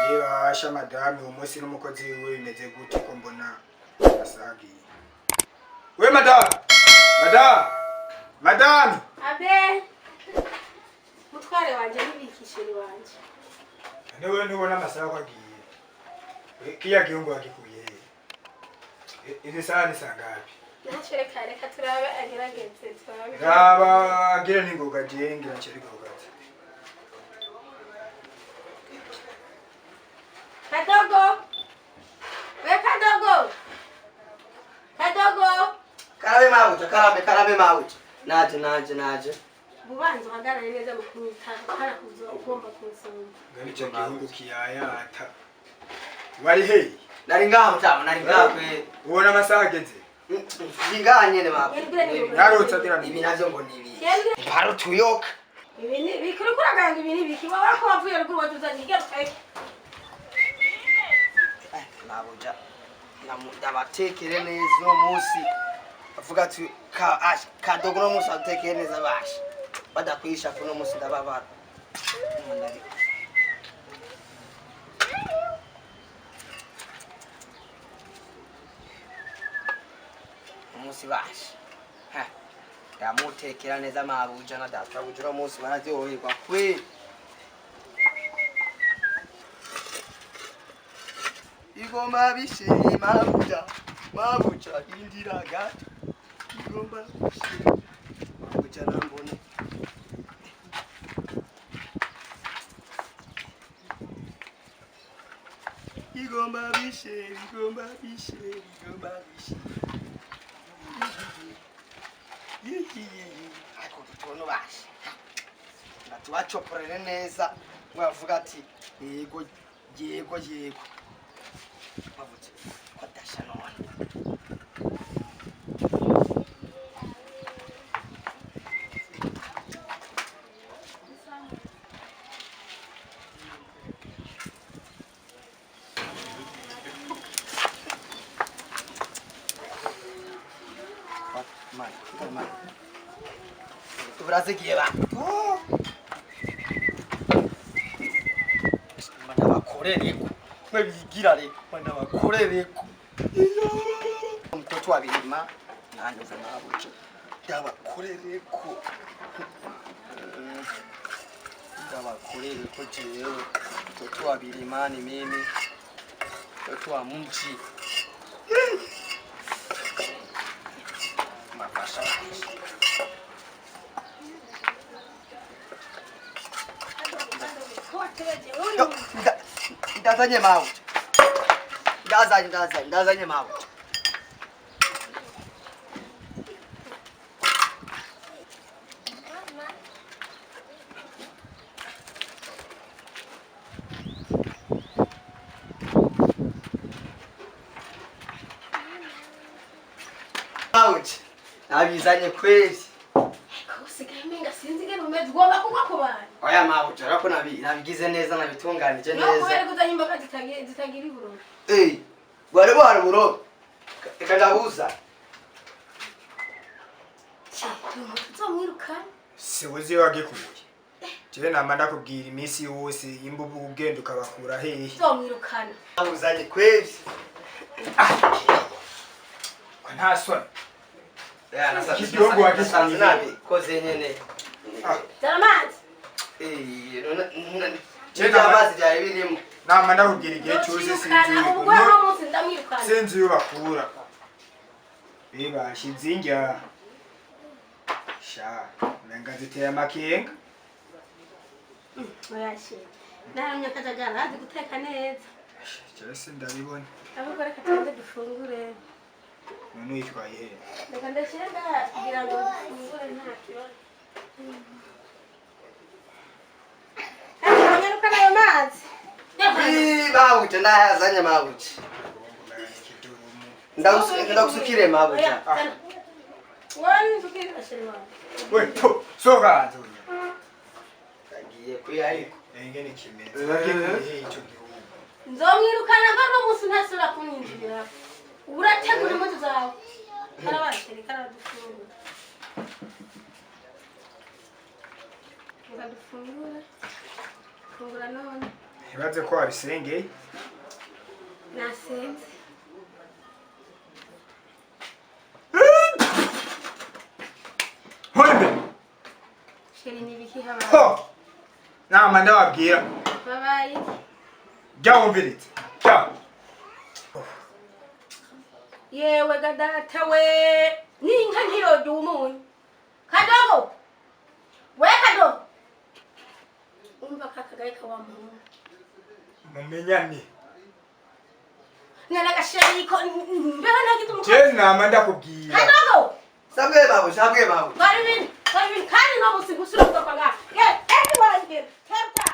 Nibasha madame uwo munsi n'umukozi wiwe bimeze gute ko mbona asagiye? We madame, madame, madame! Abe mutware wanje n'ibikisheri wanje. Niwe ntubona amasaha ko agiye? Kiya gihungu wagikuye he? Izi saha ni saa ngapi? Ntacyo, reka reka turabe, agerageze turabe. Raba agire ningoga, jewe ngira ncererwe ku kazi. Kadogo, we Kadogo, Kadogo! Karabe mabuja, karabe, karabe mabuja. Naje, naje, naje. Bubanza uhagarare neza mu kumwita hara kuza ugomba kunsoma. Ngani ico gihugu kiyayata, wari heyi? Nari ngaha mutama, nari ngaha kwe. Ubona amasaha ageze? Ndi ngaha nyene mabuja. Narutse agira Ibi navyo ngo ni ibi. Yemwe. Mparo tuyoka. Ibi ni bikuri kuraganga, ibi ni biki wowe ko wavuye ruguru wajuzanye igaruka? Mabuja. Ndabatekere neza uno munsi. Avuga ati ka ash kadogo uno munsi atekere neza basha. Badakwisha kuno munsi ndababara. Ndari. Umunsi basha. Ha. Ndamutekera neza mabuja na databuja uno munsi bararyoherwa kweli. Igomba bishe mabuja, mabuja indira gato. Igomba bishe mabuja nambone. Igomba bishe, igomba bishe, igomba bishe. Ariko utuntu bashe. Ndatubacoporere neza ngo bavuga ati yego yego yego. Bavuze ko adasha none. Mani, mani. Turazigiye ba. Ndabakorereko. Mwe bigira reko, ndabakorereko. Mtoto wa birima nanyuze mabuja. Ndabakorereko. Ndabakorereko jewe. Mtoto wa birimani mimi. Mtoto wa mji. Mafasha. Ko watebeje wowe? Yo, ndazanye mabuja. Ndazanye, ndazanye, ndazanye mabuja. Mabuja. Nabizanye kweli. Ko usigaye umenga sinzi ingene umeze, ugomba kunywa ku bantu. Oya mabuja, urako nabigize neza, nabitunganije No neza. kubera ko uzanye imboga zitagira ibururu. Eh, bwari buhari uburobe. Reka ndabuza. Tuzomwirukana. Sibuzi iyo wagikuye. Jewe nama ndakubwira iminsi yose, imbubu ugenda ukabakura hehe? Tuzomwirukana. Nabuzanye kweli. Ko nta soni? Ya, Igihugu wagize. Nasanze nabikoze nyene. Ah, Zana amazi. Eh, Chenga none amazi byari birimo. Nama ndakubwira igihe cyose, sinzi Nzomwirukana ubu iyo- guhera uno munsi ndamwirukana. Sinzi iyo bakura. Bibasha izinjya sha, umenga ziteye amakenga. Oyashe naramye akajagari azi guteka neza. Jewe sindabibona. Ahubwo reka tubanze dufungure. None uyitwaye hehe? Reka ndashyire ngaha kugira ngo dufungure, nta kibazo. Kandi wanyarukana ayo mazi. Ih, mabuja ndayazanye mabuja. Ikidurumu. Ndagusukire mabuja. Wowe nsukire chéri wawe. We po, soka hanze unya. Agiye kuyariko. Engene kimeze wagikuye hehe ico gihugu? Nzomwirukana ngo uno munsi ntasubira kumwinjirira. Urategura impuzu zawe. Karabaye chéri. Nibaze ko wabisengeye. Nasenze. Hora imbere. Chéri, ni ibiki habaye? Ho! Nama ndababwira. Babaye iki? Jya wumviritse. Jya. Yewe ga data we, n'inka ntiyorya umunyu. Kadogo, we Kadogo, umva ka kagaye ka wa muhungu. Mumenyane. None agasheri ko mbeho ntagize umukozi. Je nama ndakubwira. Kadogo, Sabwe bawe, sabwe bawe. twara ibintu, twara ibintu, kandi no musi gusubira kugaruka ngaha. Ye, eti wanjye, teta.